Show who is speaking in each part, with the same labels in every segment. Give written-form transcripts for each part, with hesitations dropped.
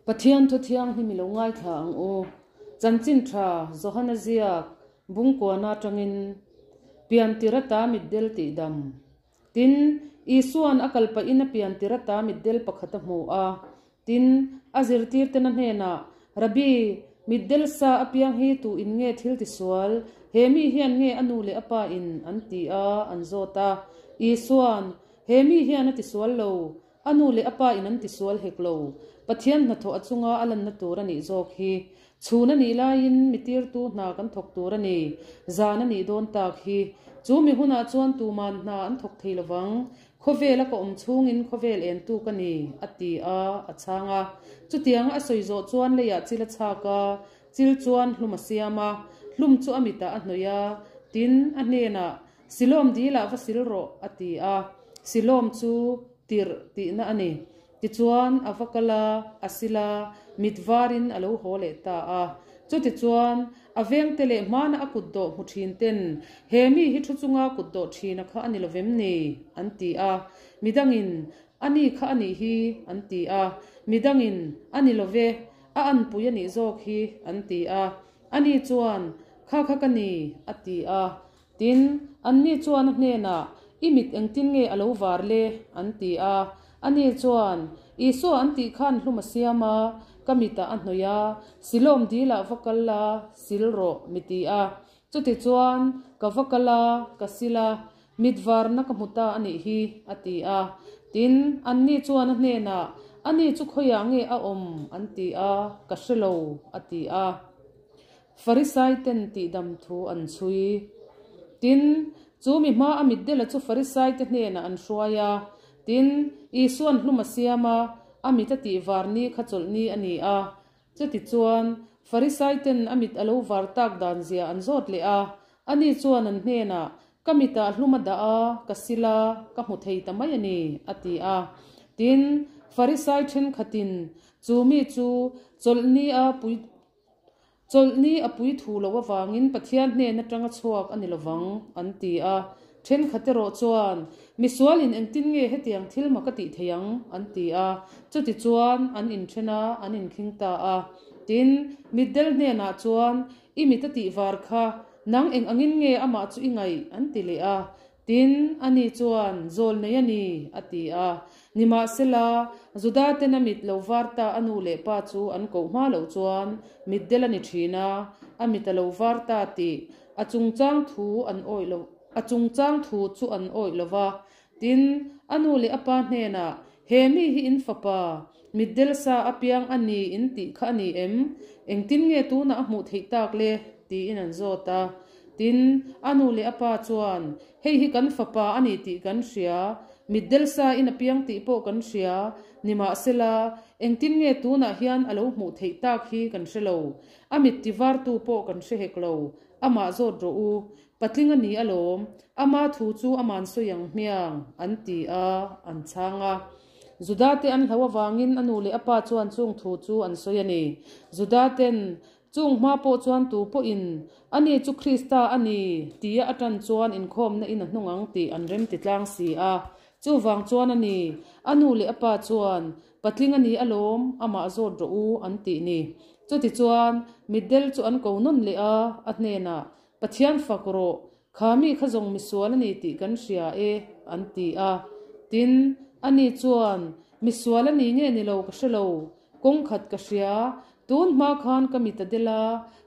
Speaker 1: Pathian thu thianghlim i lo ngaithla ang u. Chanchin tha Johana ziak Bungkuana atangin Pian tir ata mitdel tihdam. Tin, Isua'n a kal pahin a pian tir ata mitdel pakhat a hmu a. Tin, a zirtirtena hnenah, Rabbi, mitdel sa apiang hi tu in nge thil tisual? He mi hian nge a nu leh a pa in an ti a? an zawt a. Isua'n, He mi hian a tisual lo. A nu leh a pa in an tisual hek lo. Pathian hnathawh a chunga a lanna tur a nih zawk hi. Chhun a nih laiin mi tirtu hna kan thawk tur a ni. Zan a nih dawn tak hi. Chu mi hunah chuan tuman hna an thawk thei lovang. Khawvel a ka awm chhungin khawvel entu ka ni, a ti a, a chhang a. Chutianga a sawi zawh chuan leiah chil a chhak a, chil chuan hlum a siam a, hlum chu a mitah a hnawih a, tin, a hnenah, Silawm dilah va sil rawh, a ti a. Silawm chu tirh tihna a ni. Tichuan, a va kal a, a sil a, mit varin a lo haw leh ta a. Chutichuan, a vengte leh hmana a kut dawh hmu thin ten, He mi hi thu chunga kut dawh thina kha a ni lo vem ni? an ti a. Midangin, A ni kha a nih hi, an ti a. Midangin, A ni lo ve, a anpui a nih zawk hi, an ti a. Ani chuan, Kha kha ka ni, a ti a. Tin, anni chuan a hnenah, I mit engtin nge a lo var le? an ti a. Ani chuan, Isua an tih khan hlum a siam a, ka mitah a hnawih a, Silawm dilah va kal la, sil rawh, mi ti a. Chutichuan, ka va kal a, ka sil a, mit varna ka hmu ta a nih hi, a ti a. Tin, anni chuan a hnenah, Ani chu khawiah nge a awm? an ti a, Ka hre lo, a ti a. Farisaiten tihdam thu an chhui. Tin, chu mi hma a mitdela chu Farisaite hnenah an hruai a. Tin, Isua'n hlum a siam a, a mit a tih var ni kha chawlh ni a ni a. Chutichuan, Farisaiten a mit a lo var tak dan zia an zawt leh a. Ani chuan an hnenah, Ka mitah hlum a dah a, ka sil a, ka hmu thei ta mai a ni, a ti a. Tin, Farisai thenkhatin chu mi chu chawlhni a pui Chawlhni a pui thu loh avangin Pathian hnen atanga chhuak a ni lovang, an ti a. Thenkhat erawh chuan, Misualin engtin nge hetiang thil mak a tih thei ang? an ti a. Chutichuan, an inthen a, an inkhing ta a. Tin, mitdel hnenah chuan, I mit a tih var kha, nang eng angin nge amah chu i ngaih? an ti leh a. Tin, ani chuan, Zawl nei a ni, a ti a. Nimahsela, Juda ten a mit lo var ta a nu leh pa chu an koh hma loh chuan mitdel a ni thin a, a mit a lo var ta tih a chungchang thu an awih lo, a chungchang thu chu an awih lo va. Tin, a nu leh a pa hnenah, He mi hi in fapa, mitdel sa apiang a ni in tih kha a ni em? Engtin nge tunah a hmuh theih tak le? tiin an zawt a. Tin, a nu leh a pa chuan, Hei hi kan fapa a ni tih kan hria, mitdel sa in a piang tih pawh kan hria, nimahsela, engtin nge tunah hian a lo hmuh theih tak hi kan hre lo, a mit tivartu pawh kan hre hek lo, amah zawt rawh u, patling a ni alawm, ama thu chu aman sawi ang hmiang, an ti a, an chhang a. Juda te an hlau avangin a nu leh a pa chuan chung thu chu an sawi a ni. Juda ten Chung hma pawh chuan tu pawhin, Ani chu Krista a ni, tia a tan chuan inkhawmna in a hnung ang tih an rem ti tlang si a. Chuvang chuan a ni, a nu leh a pa chuan, Patling a ni alawm, amah zawt rawh u, an tih ni. Chutichuan, mitdel chu an ko nawn leh a, a hnenah, Pathian fak rawh, kha mi kha zawng misual a ni tih kan hria e, an ti a. Tin, ani chuan, Misual a ni nge ni lo ka hre lo, Kawng khat ka hria, tun hma khan ka mit a del a,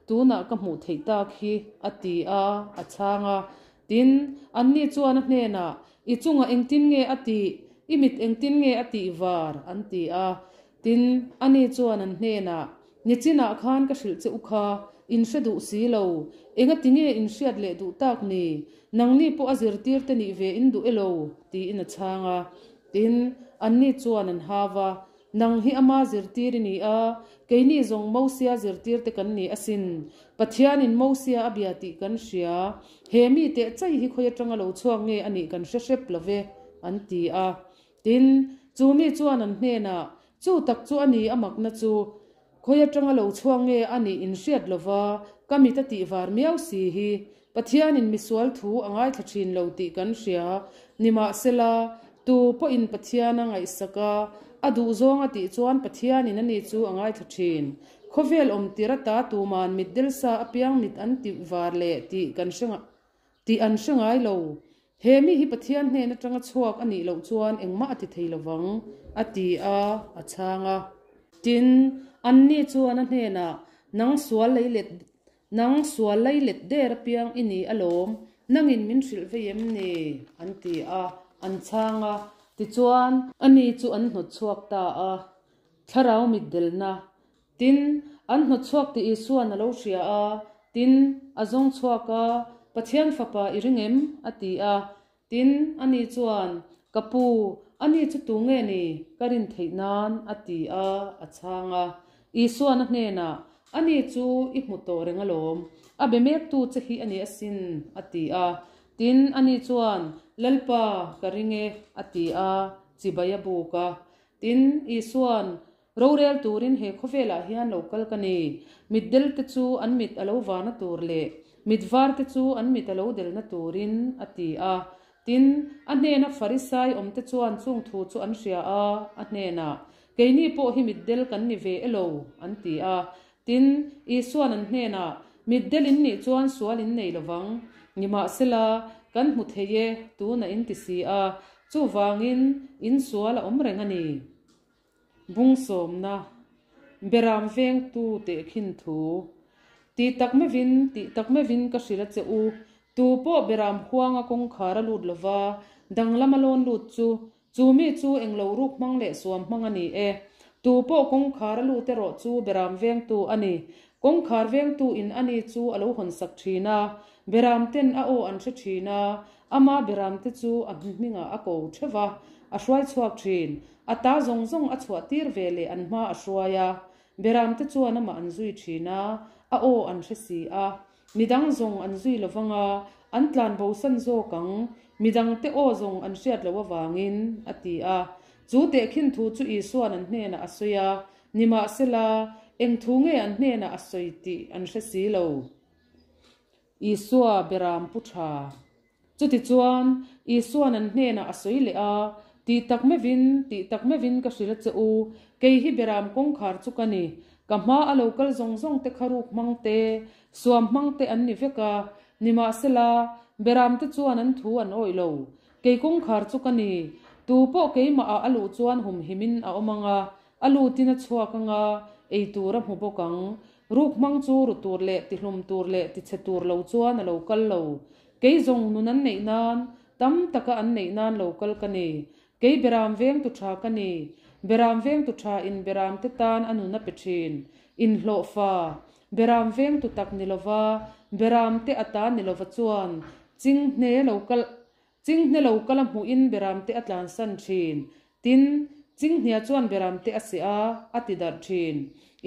Speaker 1: tunah ka hmuh theih tak hi, a ti a, a chhang a. Tin, anni chuan a hnenah, I chungah engtin nge a tih? I mit engtin nge a tih var? an ti a. Tin, ani chuan an hnenah, Nichinah khan ka hrilh che u kha, in hre duh si lo. Engati nge in hriat leh duh tak ni? Nangni pawh a zirtir te nih ve in duh elo? tiin a chhang a. Tin, anni chuan an hau a, Nang hi ama zirtir i ni a, keini zawng Mosia zirtirte kan ni asin. Pathianin Mosia a bia tih kan hria. He mi teh chai hi khawi atanga lo chhuak nge a nih kan hre hrep lo ve, an ti a. Tin, chu mi chuan an hnenah, Chu tak chu a ni a makna chu, khawi atanga lo chhuak nge a nih in hriat lo va, ka mit a tih var miau si hi. Pathianin misual thu a ngaithla thin lo tih kan hria. Nimahsela, tu pawhin Pathian a ngaihsak a, a duhzawng a tih chuan Pathianin ani chu a ngaithla thin. Khawvel awm tir ata tuman mitdel sa apiang mit an ti var leh tih kan hre tih an hre ngai lo. He mi hi Pathian hnen atanga chhuak a nih loh chuan engmah a ti thei lovang, a ti a, a chhang a. Tin, anni chuan a hnenah, Nang sual lei let Nang sual lei let der apiang i ni alawm, nangin min hrilh vei em ni? an ti a, an chhang a. Tichuan, ani chu an hnawt chhuak ta a, thlarau mitdelna Tin, an hnawtchhuak tih Isua'n a lo hria a, tin, a zawng chhuak a, Pathian Fapa i ring em? a ti a. Tin, ani chuan, Ka pu, ani chu tu nge ni? Ka rin theih nan, a ti a, a chhang a. Isua'n a hnenah, Ani chu i hmu tawh reng alawm, a be mektu che hi a ni asin, a ti a. Tin, ani chuan, Lalpa, ka ring e, a ti a, chibai a buk a. Tin, Isua'n, Rorel turin he khawvelah hian lo kal ka ni. Mitdel te chu an mit a lo varna tur leh mit var te chu an mit a lo delna turin, a ti a. Tin, a hnena Farisai awmte chuan chung thu chu an hria a, a hnenah, Keini pawh hi mitdel kan ni ve elo? an ti a. Tin, Isua'n an hnenah, Mitdel in nih chuan sual in nei lovang. Nimahsela, kan hmu thei e, tunah in ti si a. Chuvangin, in sual a awm reng a ni. Bungsawmna, Beram vengtu tehkhin thu, Tih tak mevin, tih tak mevin ka hrilh a che u, tu pawh beram huanga kawngkhar a lut lova, danglam a lawn lut chu, chu mi chu englo ruk hmang leh suam hmang a ni e. Tu pawh kawngkhar a lut erawh chu beram vengtu a ni. Kawngkhar vengtu in a ni chu a lo hawnsak thin a, beram ten a aw an hre thin a, ama beram te chu a hmingah a ko theuh va, a hruai chhuak thin. A ta zawng zawng a chhuah tir ve leh an hma a hruai a, Beram te chuan amah an zui thin a, a aw an hre si a. Midang zawng an zui lo vang a, an tlan bosan zawk ang, midang te aw zawng an hriat loh avangin, a ti a. Chu tehkhin thu chu Isua'n an hnenah a sawi a, nimahsela, eng thu nge an hnenah a sawi tih an hre si lo. Isua Beram pu tha. Chutichuan, Isua'n an hnenah a sawi leh a, Tih tak mevin, tih tak mevin ka hrilh a che u, kei hi Beram kawngkhar chu ka ni. Ka hma a lo kal zawng zawng te kha ruk hmang te, suam hmang te an ni vek a, nimahsela, Beram te chuan an thu an awih lo. Kei kawngkhar chu ka ni. Tu pawh keimah ah a luh chuan humhimin a awm ang a, a lutin a chhuak ang a, ei tur a hmu bawk ang. Ruk hmang chu ru tur leh tihlum tur leh tichhe tur lo chuan a lo kal lo. Kei zawng nun an neih nan, tam taka an neih nan lo kal ka ni. Kei Beram vengtu tha ka ni. Beram vengtu tha in Beram te tan a nun a pe thin. Inhlawhfa, Beram vengtu tak ni lova, Beram te a ta ni lova chuan chinghne lo kal Chinghne lo kal a hmuhin Beramte a tlansan thin. Tin, Chinghnia chuan Beramte a seh a, a ti darh thin.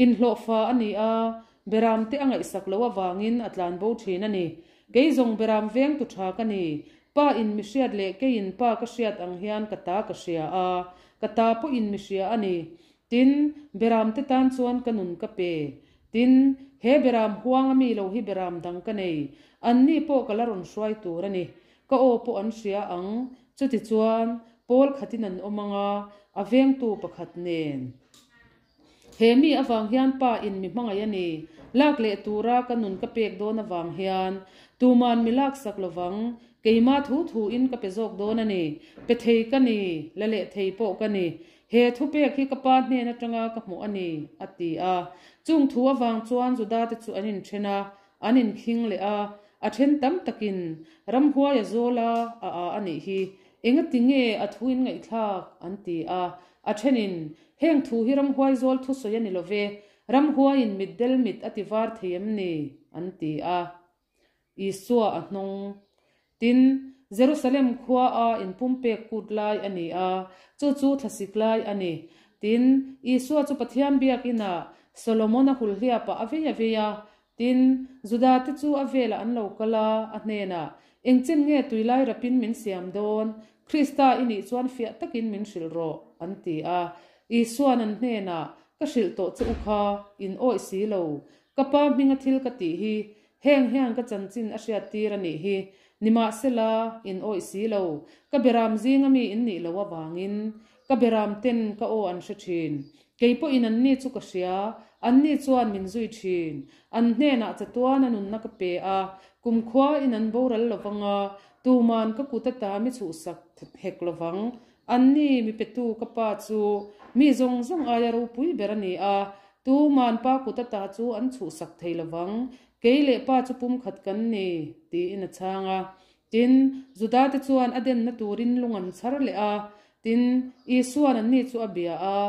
Speaker 1: Inhlawhfa a ni a, Beramte a ngaihsak loh avangin a tlan bo thin a ni. Kei zawng Beram vengtu tha ka ni. Pa in mi hriat leh keiin Pa ka hriat ang hian ka ta ka hria a, ka ta pawhin mi hria a ni. Tin, Beramte tan chuan ka nun ka pe. Tin, he Beram huanga mi lo hi Beram dang ka nei. Anni pawh ka la rawn hruai tur a ni. Ka aw pawh an hria ang, chutichuan Paul khatin an awm ang a, a vengtu pakhat nen. He mi avang hian pa in mi hmangaih a ni, lak leh tura ka nun ka pek dawn avang hian tuman mi laksak lovang, keima thu thu in ka pe zawk dawn a ni, pe thei ka ni, la leh thei pawh ka ni, he thupek hi ka pa hnen atanga ka hmuh a ni, a ti a. Chung thu avang chuan Juda te chu an inthen a, An inkhing leh a, a then tam takin ramhuai a zawl a, a a a nih hi. Engati nge a thu in ngaihthlak? an ti a. A thenin, Heng thu hi ramhuai zawl thusawi a ni lo ve, ramhuaiin mitdel mit a ti var thei em ni? an ti a. Isua a hnawng. Tin, Jerusalem khua a inpumpek kut lai a ni a, chu chu thlasik lai a ni. Tin, Isua chu Pathian biakinah Solomona hulhliapah a vei a vei a. Tin, Judate chu a velah an lo kal a, a hnenah, Engchen nge tuilai rapin min siam dawn? Krista i nih chuan fiah takin min hrilh rawh, an ti a. Isua'n an hnenah, Ka hrilh tawh che u kha, in awih si lo. Ka pa hminga thil ka tih hi, Heng hian ka chanchin a hriat tir a nih hi. Nimahsela, in awih si lo. Ka beram zinga mi in nih loh avangin. Ka beram ten ka aw an hre thin. Kei pawhin anni chu ka hria, anni chuan min zui thin. An hnenah chatuan a nunna ka pe a, kumkhua in an boral lovang a, tuman ka kut ata mi chhuhsak hek lovang. Anni mi petu ka pa chu mi zawng zawng aia ropui ber a ni a, tuman pa kut ata chu an chhuhsak thei lovang. Kei leh pa chu pumkhat kan ni, tiin a chhang a. Tin, Judate chuan a denna turin lung an chhar leh a. Tin, Isua'n anni chu a bia a,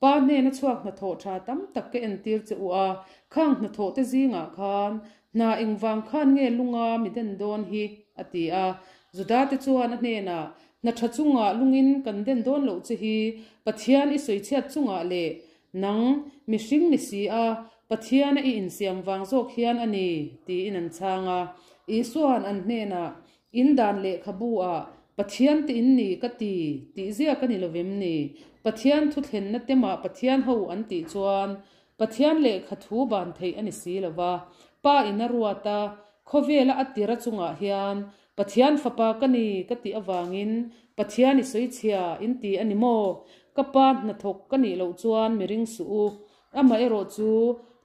Speaker 1: Pa hnena chhuak hnathawh tha tam tak ka entir che u a, khang hnathawhte zingah khan hna engvang khan nge lunga mi den dawn hi? a ti a. Judate chuan a hnenah, Hna tha chungah lungin kan den dawn loh che hi, Pathian i sawichhiat chungah leh nang mihring ni si a, Pathiana i insiam vang zawk hian a ni, tiin an chhang a. Isua'n an hnenah, In dan lehkhabu ah Pathian te in ni ka ti tih ziak a ni lovem ni? Pathian thuthlenna te mah Pathian ho an tih chuan Pathian lehkha thu ban theih a ni si lo va. Pa in a ruat a, khawvela a tira chungah hian Pathian fapa ka ni ka tih avangin Pathian i sawichhia in ti a ni maw? Ka pa hnathawk ka nih loh chuan mi ring suh u. Amaherawh chu,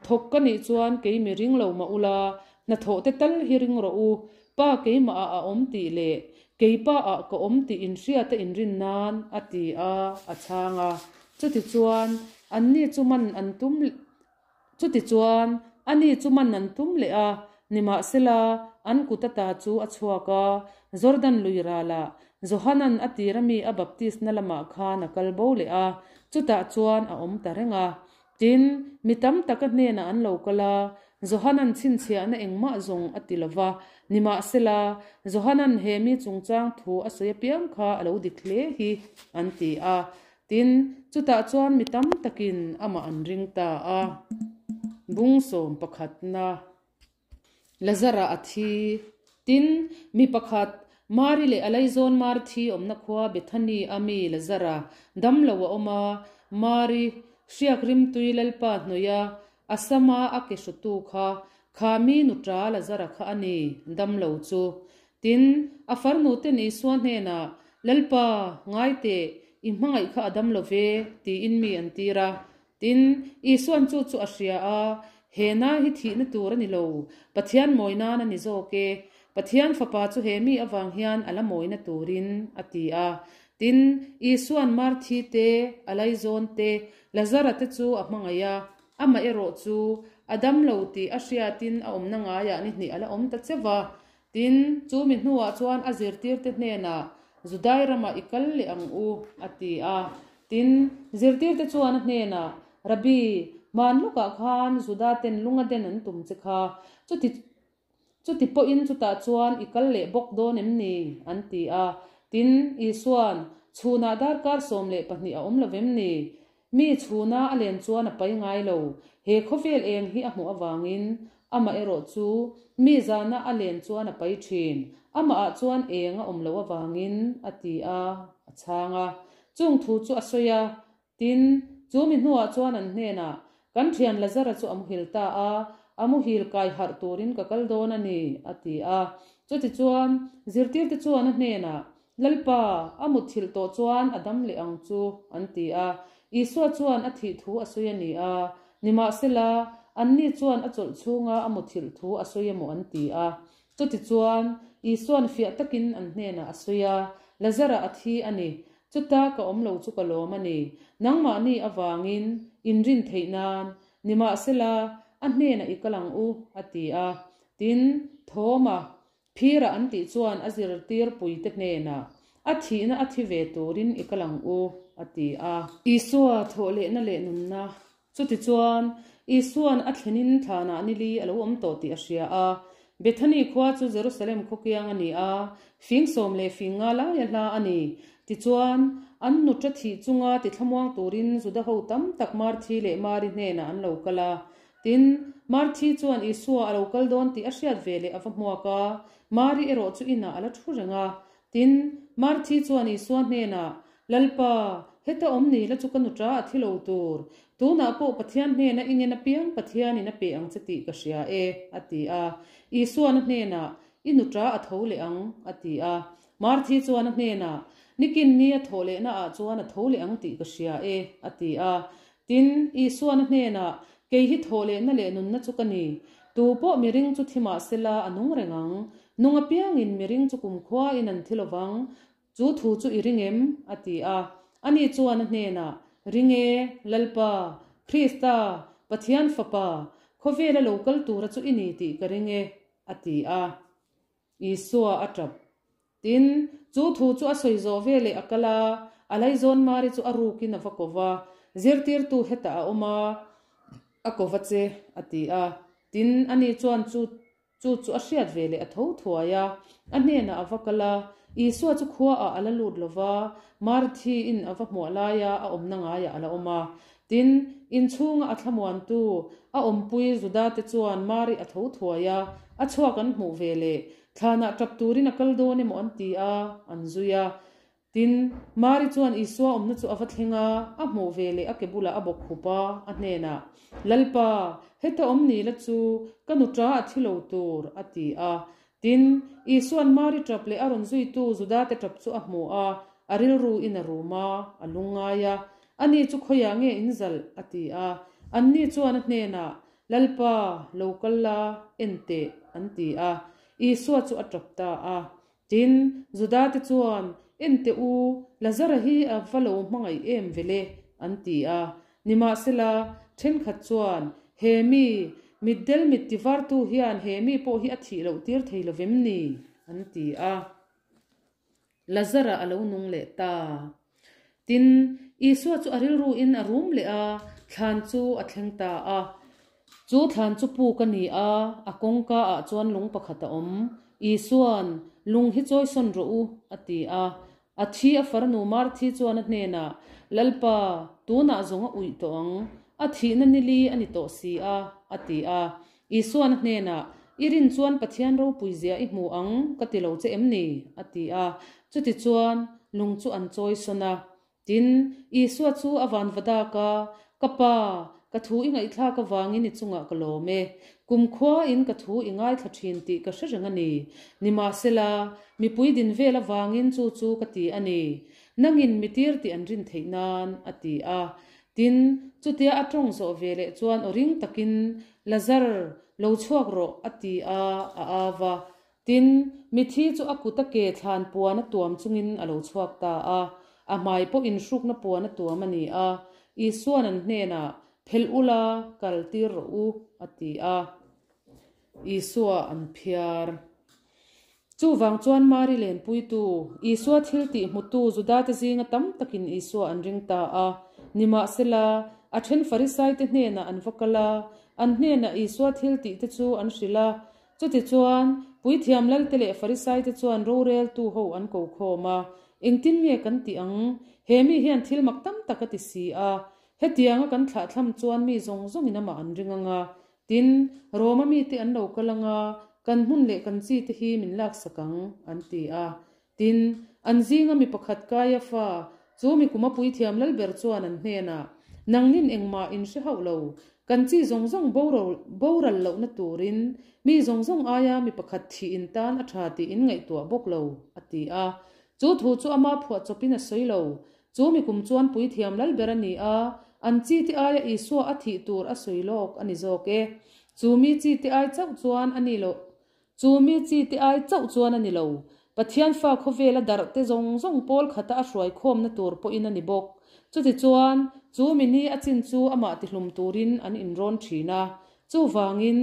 Speaker 1: thawk ka nih chuan kei mi ring lo mah ula, hnathawh te tal hi ring rawh u, Pa keimah ah a awm tih leh kei pa ah ka awm tih inhriat a inrin nan, a ti a, a chhang a. Chutichuan, anni chu man an tum Chutichuan, ani chu man an tum leh a, nimahsela, an kut ata chu a chhuak a, Jordan lui ralah Johanan a tir ami a baptisna lamah khan a kal bo leh a, chutah chuan a awm ta reng a. Tin, mi tam tak a hnenah an lo kal a, Johanan chhinchhiahna engmah zawng a ti lo va, nimahsela, Johanan he mi chungchang thu a sawi apiang kha a lo dik hle hi, an ti a. Tin, chutah chuan mi tam takin amah an ring ta a. Bung sawm pakhatna. Lazara a thi. Tin, mi pakhat, Mari leh a laizawn Marthi awmna khua Bethany a mi Lazara damlo a awm a, Mari, hriak rimtui Lalpa hnawih a, a sama a ke hrutu kha, kha mi nuṭa Lazara kha a ni, damlo chu. Tin, a farnuten Isua hnenah, Lalpa, ngai teh, i hmangaih kha a dam lo ve, tiin mi an tir a. Tin, Isua'n chu chu a hria a, He na hi thihna tur a ni lo, Pathian mawi nan a ni zawk e. Pathian Fapa chu he mi avang hian a la mawina turin, a ti a. Tin, Isua'n Marthi te, a laizawn te, Lazara te chu a hmangaih a, amah erawh chu a dam lo tih a hriatin a awmna ngaiah ni hnih a la awm ta cheu va. Tin, chu mi hnuah chuan a zirtirte hnenah, Judai ramah i kal leh ang u, a ti a. Tin, zirtirte chuan a hnenah, Rabbi, hman lawkah khan Juda ten lunga den an tum che kha, chuti chuti pawhin chutah chuan i kal leh bawk dawn em ni? an ti a. Tin, Isua'n, Chhunah darkar 12 a awm lo vem ni? Mi chhuna a len chuan a pai ngai lo. He khawvel eng hi a hmuh avangin amah erawh chu mi zana a len chuan a pai thin. Amahah chuan eng a awm loh avangin a ti a, a chhang a. Chung thu chu a sawi a. Tin, chu mi hnuah chuan an hnenah, Kan thian Lazara chu a muhil ta a, a muhil kai harh turin ka kal dawn a ni, a ti a. Chutichuan, zirtirte chuan a hnenah, Lalpa, a mutthilh tawh chuan a dam leh ang chu, an ti a. Isua chuan a thih thu a sawi a ni a, nimahsela, anni chuan a chawlh chhunga a mutthilh thu a sawi emaw an ti a. Chutichuan, Isua'n fiah takin an hnenah a sawi a, Lazara a thi a ni, chuta ka awm lo chu ka lawm a ni, nangmahni avangin inrin theih nan, nimahsela, a hnenah i kal ang u, a ti a. Tin, Thawma, Phira an tih chuan a zirtirpuite hnenah, A thihna a thi ve turin i kal ang u, a ti a. Isua thawhlehna leh nunna. Chutichuan, Isua'n a thlenin thlanah nili a lo awm tawh tih a hria a. Bethany khua chu Jerusalem khaw kiang a ni a, fing sawm leh fing nga laia hla a ni. Tichuan, an nuṭa thih chunga tithlamuang turin Juda ho tam tak Marthi leh Mari hnenah an lo kal a. Tin, Marthi chuan Isua a lo kal dawn tih a hriat ve leh a va hmuak a, Mari erawh chu inah a la thu reng a. Tin, Marthi chuan Isua hnenah, Lalpa, heta awm ni la chu ka nuṭa a thi lo tur. Tunah pawh Pathian hnena i ngen apiang Pathianin a pe ang che tih ka hria e, a ti a. Isuan a hnenah, I nuṭa a tho leh ang, a ti a. Marthi chuan a hnenah, Nikin ni a thawh lehna ah chuan a tho leh ang tih ka hria e, a ti a. Tin, Isuan a hnenah, Kei hi thawh lehna leh nunna chu ka ni. Tu pawh miring chu thi mah sela a nung reng ang. Nung apiangin miring chu kumkhuain an thi lovang. Chu thu chu i ring em? a ti a. Ani chuan a hnenah, Ring e, Lalpa, Krista, Pathian Fapa, khawvela lo kal tura chu i ni tih ka ring e, a ti a. Isua a tap. Tin, chu thu chu a sawi zawh veleh a kal a, a laizawn Mari chu a rukin a va ko va, Zirtirtu hetah a awm a, a ko va che, a ti a. Tin, ani chuan chu chu chu a hriat veleh a tho thuai a, a hnenah a va kal a. Isua chu khuaah a la lut lo va, Marthi-in a va hmuah laia a awmna ngaiah a la awm a. Tin, inchhunga a thlamuantu, a awmpui Juda-te chuan Mari a tho thuai a, a chhuak an hmuh ve leh, thlanah tap turin a kal dawn emaw an ti a, an zui a. Tin, Mari chuan Isua awmna chu a va thleng a, a hmuh ve leh a ke bulah a bawk khup a, a hnenah, Lalpa, heta awm ni la chu, ka nuṭa a thi lo tur, a ti a. Tin, Isua'n Mari ṭap leh a rawn zuitu Juda-te ṭap chu a hmu a, a rilru in a rum a, a lungngai a. Ani chu khawiah nge in zalh? a ti a. Anni chuan a hnenah, Lalpa, lo kal la, en teh, an ti a. Isua chu a ṭap ta a. Tin, Juda-te chuan, En teh u, Lazara hi a va lo hmangaih em vele, an ti a. Nimahsela, thenkhat chuan, He mi, mitdel mit tivartu hian he mi pawh hi a thih loh tir thei lo vem ni? an ti a. Lazara a lo nung leh ta. Tin, Isua chu a rilruin a rum leh a, thlan chu a thleng ta a. Chu thlan chu puk a ni a, a kawngka ah chuan lung pakhat a awm. Isua'n, Lung hi chawisawn rawh u, a ti a. A thi a farnu Marthi chuan a hnenah, Lalpa, tunah zawng a uih tawh ang. A thihna nili a ni tawh si a, a ti a. Isua'n a hnenah, I rin chuan Pathian ropui zia i hmu ang, ka ti lo che em ni? a ti a. Chutichuan, lung chu an chawisawn a. Tin, Isua chu a van va dak a, Ka Pa, ka thu i ngaihthlak avangin i chungah ka lawm e. Kumkhuain ka thu i ngaithla thin tih ka hre reng a ni. Nimahsela, mipui din vel avangin chu chu ka ti a ni. Nangin mi tir tih an rin theih nan, a ti a. Tin, chutia a tawng zawh ve leh chuan aw ring takin, Lazar, lo chhuak rawh, a ti a, a au a. Tin, mithi chu a kut a ke thlan puan a tuam chungin a lo chhuak ta a, a hmai pawh inhrukna puan a tuam a ni a. Isua'n an hnenah, Phelh ula, kal tir rawh u, a ti a. Isua an phiar. Chuvang chuan Mari lenpuitu, Isua thil tih hmutu Judate zinga tam takin Isua an ring ta a. Nimahsela, a then Farisaite hnenah an va kal a, an hnenah Isua thil tihte chu an hrilh a. Chutichuan, Puithiam Lalte leh Farisaite chuan roreltu ho an ko khawm a, Engtin nge kan tih ang? He mi hian thil mak tam tak a ti si a. Hetianga kan thlahthlam chuan mi zawng zawngin amah an ring ang a. Tin, Roma mite an lo kal ang a, kan hmun leh kan chi te hi min laksak ang, an ti a. Tin, an zinga mi pakhat Kaiafa, chu mi kum a puithiam lalber chuan an hnenah, Nangnin engmah in hre hauh lo, kan chi zawng zawng boral lohna turin mi zawng zawng aia mi pakhat thih in tan a tha tih in ngaihtuah bawk lo, a ti a. Chu thu chu ama phuahchawpin a sawi lo. Chu mi kum chuan puithiam lalber a ni a, an chi te aia Isua a thih tur a sawi lawk a ni zawk e. Chu mi chi te ai chauh chuan a ni lo. Chu mi chi te ai chauh chuan a ni lo. Pathian fa khawvela darh te zawng zawng pawl khata a hruai khawmna tur pawhin a ni bawk. Chutichuan, chu mi ni a chin chu amah tihlum turin an inrawn thin a. Chuvangin,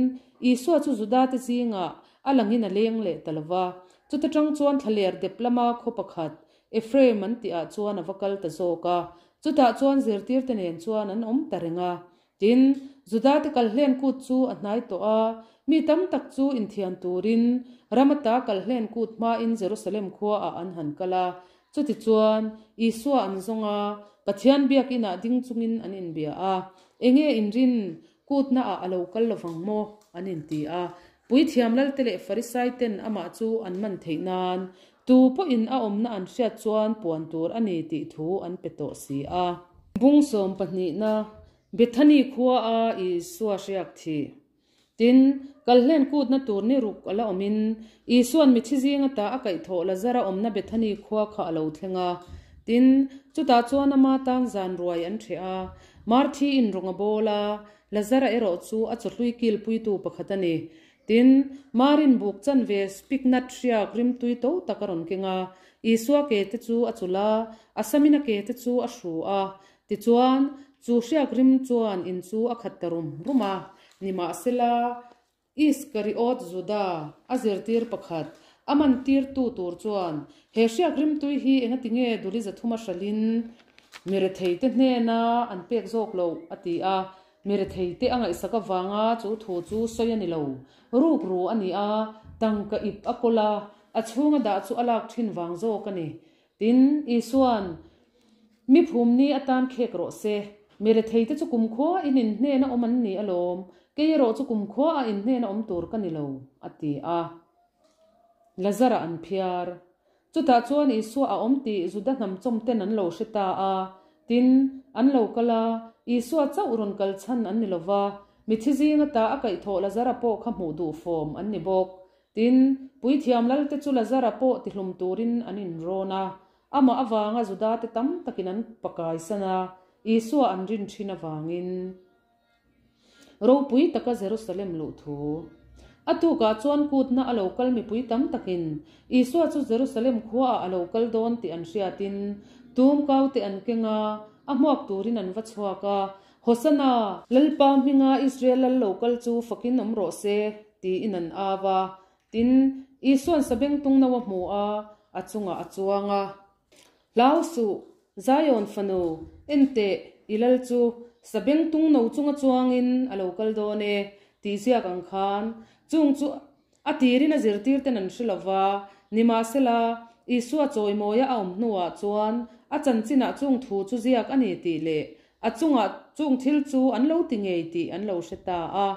Speaker 1: Isua chu Judate zingah a langin a leng leh ta lo va. Chuta tang chuan thlaler dep lama khaw pakhat, Ephraim an tihah chuan a va kal ta zawk a. Chutah chuan zirtirte nen chuan an awm ta reng a. Tin, Judate kalhlen kut chu a hnai tawh a, mi tam tak chu inthian turin Ramata kalhlen kut hmain Jerusalem khuaah an han kal a. Chutichuan, Isua an zawng a, Pathian biakinah ding chungin an inbia a. Enge inrin kutnaah a lo kal lovang maw? an inti a. Puithiam Lalte leh Farisaiten amah chu an man theih nan, tu pawhin a awmna an hriat chuan puan tur a ni tih thu an pe tawh si a. Bung sawm pahnihna, Bethany khua a Isua hriak thih. Tin, kalhlen kutna tur ni ruk a la awmin, Isua'n mithi zing ata a kaihthawh Lazara awmna Bethani khua kha a lo thleng a. Tin, chutah chuan ama tan zan ruai an ṭheh a. Marthi in rawng a bawl a, Lazara erawh chu a chawhlui kilpuitu pakhat a ni. Tin, Marin buk chanve spiknat hriak rimtui to tak a rawn keng a, Isua ke te chu a chulh a, a samina ke te chu a hru a. Tichuan, chu hriak rim chuan in chu a khat ta rum rum a. Nimahsela, Iskariot Juda, a zirtir pakhat, a mantirtu tur chuan, He hriak rimtui hi engati nge duli zathuma hralhin mi retheite hnena an pek zawk loh? a ti a. Mi retheite a ngaihsak avanga chu thu chu sawi a ni lo. Ruk ru a ni a, tangka ip a kawl a, a chhunga dah chu a lak thin vang zawk a ni. Tin, Isua'n, Mi phumni atan khek rawh se. Mi retheite chu kumkhua in inhnena awm an ni alawm, kei erawh chu kumkhua a inhnena awm tur ka ni lo, a ti a. Lazara an phiar. Chutah chuan Isua a awm tih Juda hnam chawmten an lo hre ta a. Tin, an lo kal a, Isua chauh rawn kal chhan an ni lo va, mithi zinga ta a kaihthawh Lazara pawh kha hmuh duh fawm an ni bawk. Tin, puithiam lalte chu Lazara pawh tihlum turin an inrawn a, amah avanga Judate tam takin an pakaisan a, Isua an rin thin avangin. Ropui taka Jerusalem luh thu. A tukah chuan kutna a lo kal mipui tam takin Isua chu Jerusalem khuaah a lo kal dawn tih an hriatin tum kaute an keng a, a hmuak turin an va chhuak a, Hosana! Lalpa hminga Israel lal lo kal chu fakin awm rawh se, tiin an au a. Tin, Isua'n sabengtung no a hmu a, a chungah a chuang a. Hlau suh, Zion fanu, enteh, i lal chu sabengtung no chunga chuangin a lo kal dawn e, tih ziak ang khan, chung chu a tirin a zirtirten an hre lo va, nimahsela, Isua chawimawia a awm hnuah chuan a chanchinah chung thu chu ziak a ni tih leh a chungah chung thil chu an lo ti ngei tih an lo hre ta a.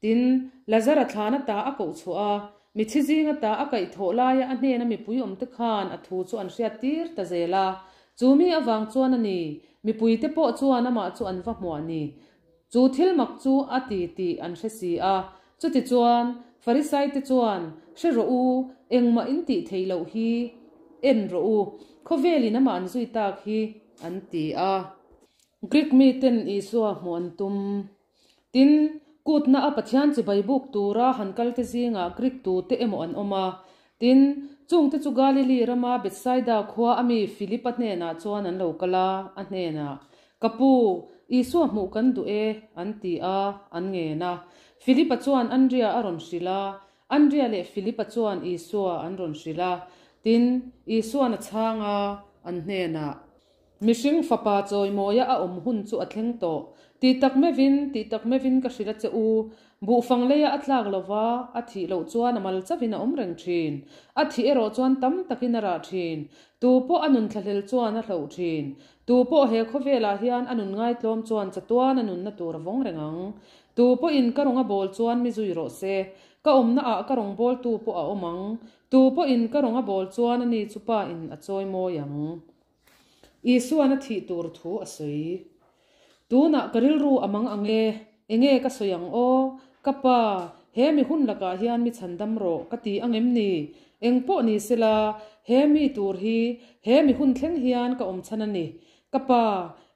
Speaker 1: Tin, Lazara thlana ta a koh chhuah a, mithi zinga ta a kaih thawh laia a hnena mipui awmte khan a thu chu an hriat tir ta zel a. Chu mi avang chuan a ni, mipuite pawh chuan amah chu an va hmuah ni. Chu thil mak chu a ti tih an hre si a. Chutichuan, Farisaite chuan, Hre rawh u, engmah in tih theih loh hi en rawh u, khawvelin amah an zui tak hi, an ti a. Greek miten Isua hmuh an tum. Tin, kutna a Pathian chibai buk tura han kalte zingah Greek tute emaw an awm a. Tin, chungte chu Galili rama Bethsaida khua a mi Philipa hnenah chuan an lo kal a, a hnenah, Ka pu, Isua hmuh kan duh e, an ti a, an ngen a. Philipa chuan Andria a rawn hrilh a, Andria leh Philipa chuan Isua an rawn hrilh a. Tin, Isua'n a chhang a, an hnenah. Mihring fapa chawimawia a awm hun chu a thleng tawh. Tih tak meuhin, tih tak meuhin ka hrilh a che u. Buhfang leia a tlak lova, a thih loh chuan a mal chauhin a awm reng thin. A thih erawh chuan tam takin a rah thin. Tu pawh a nun thlahlel chuan a hloh thin. Tu pawh he khawvelah hian a nun ngaitlawm chuan chatuan a nunna tur a vawng reng ang. Tu pawhin ka rawnga bawl chuan mi zui rawh se. Ka awmna ah ka rawn bawltu pawh a awm ang. Tu pawhin ka rawnga bawl chuan ani chu pa in a chawi mawi ang. Isuan a thih tur thu a sawi. Tunah ka rilru a mang ang e, enge ka sawi ang aw? Ka pa, he mi hun lakah hian mi chhandam rawh ka ti ang em ni? Eng pawh ni sela, he mi tur hi he mi hun thleng hian ka awm chhan a ni. Ka pa,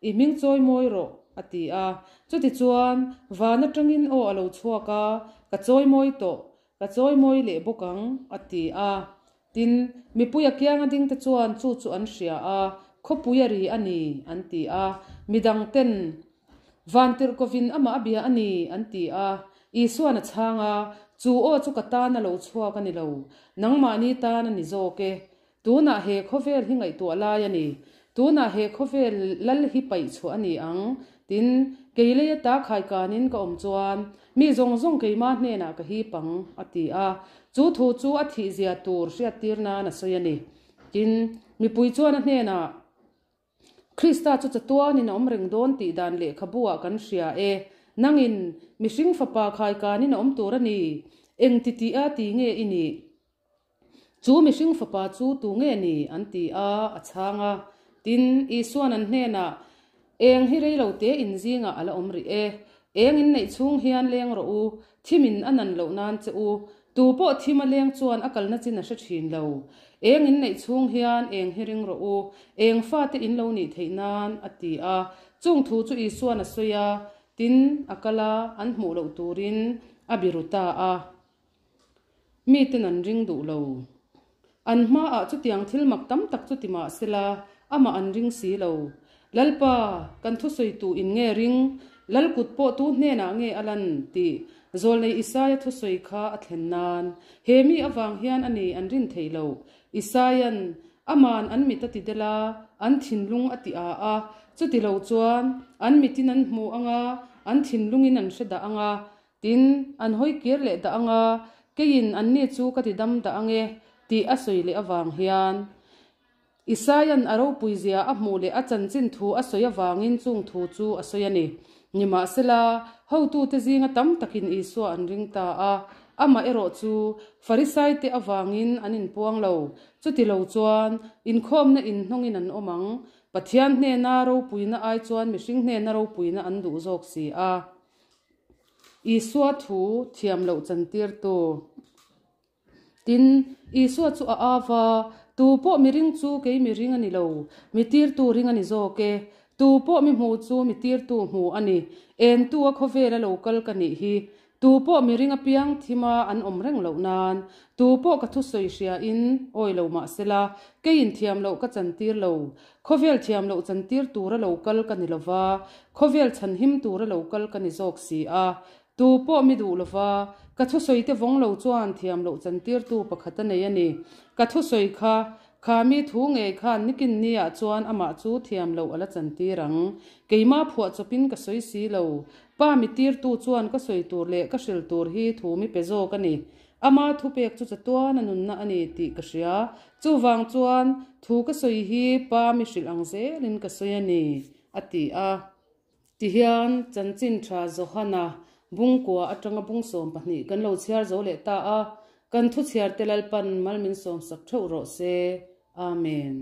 Speaker 1: i hming chawi mawi rawh, a ti a. Chutichuan, van atangin aw a lo chhuak a, ka chawi mawi tawh, Ka chawi mawi leh bawk ang, a ti a. Tin, mipui a kianga dingte chuan chu chu an hria a, khawpui a ri a ni, an ti a. Midangten, Vantirhkovin amah a bia a ni, an ti a. Isua'n a chhang a, Chu aw chu ka tan a lo chhuak a ni lo, nangmahni tan a ni zawk e. Tunah he khawvel hi ngaihtuah lai a ni. Tunah he khawvel lal hi paih chhuah a ni ang. Tin, kei lei ata khaikanin ka awm chuan, mi zawng zawng keimah hnenah ka hip ang, a ti a. Chu thu chu a thihzia tur hriattir nan a sawi a ni. Tin, mipui chuan a hnenah, Krista chu chatuanin a awm reng dawn tih dan lehkhabu ah kan hria e. Nangin, mihring fapa khaikanin a awm tur a ni. Eng ti tih a ti nge i nih? Chu mihring fapa chu tu nge ni? an ti a, a chhang a. Tin, Isua'n an hnenah, Eng hi rei lo te in zingah a la awm rih e. Eng in neih chhung hian leng rawh u, thimin a nan loh nan che u. Tu pawh thim a leng chuan a kalna chin a hre thin lo. Eng in neih chhung hian eng hi ring rawh u, eng fate in lo nih theih nan, a ti a. Chung thu chu Isuan a sawi a, tin, a kal a, an hmuh loh turin a biru ta a. Miten an ring duh lo. An hmaah chutiang thil mak tam tak chu ti mah sela, amah an ring si lo. Lalpa, kan thusawitu in nge ring? Lal kut pawh tu hnenah nge a lan? tih Zawlnei Isaia thusawi kha a thlen nan. He mi avang hian a ni an rin theih loh. Isaia'n Aman an mit a ti del a, an thinlung a ti a a, chuti lo chuan an mitin an hmu ang a, an thinlungin an hre dah ang a, Tin, an hawi kir leh dah ang a, keiin anni chu ka ti dam dah ang e, tih a sawi leh avang hian. Isaia'n a ropuizia a hmuh leh a chanchin thu a sawi avangin chung thu chu a sawi a ni. Nimahsela, hotute zinga tam takin Isua an ring ta a, amah erawh chu Farisaite avangin an inpuang lo. Chuti lo chuan, inkhawmna inhnawngin an awm ang. Pathian hnena ropuina ai chuan mihring hnena ropuina an duh zawk si a. Isua thu thiam loh chantirtu. Tin, Isua chu a au va, Tu pawh mi ring chu kei mi ring a ni lo, mi tirtu ring a ni zawk e. Tu pawh mi hmu chu mi tirtu hmu a ni. Entu a khawvela lo kal ka nih hi. Tu pawh mi ring apiang thima an awm reng loh nan, tu pawh ka thusawi hriain awi lo mah sela, keiin thiam loh ka chantir lo. Khawvel thiam loh chantir tura lo kal ka ni lova, khawvel chhanhim tura lo kal ka ni zawk si a. Tu pawh mi duh lova, ka thusawi te vawng lo chuan thiam loh chantirtu pakhat a nei a ni. Ka thusawi kha, kha mi thu ngei khan nikin niah chuan amah chu thiam loh a la chantir ang. Keimah phuah chawpin ka sawi si lo. Pa mi tirtu chuan ka sawi tur leh ka hril tur hi thu mi pe zawk a ni. Ama thupek chu chatuan a nunna a ni tih ka hria. Chuvang chuan, thu ka sawi hi pa mi hrilh ang zelin ka sawi a ni, a ti a. Tihian, Chanchin Tha Johana bungkua atanga bung 12 kan lo chhiar zo leh ta a, kan thu chhiarte Lalpan mal min sawmsak theuh rawh se. Amen.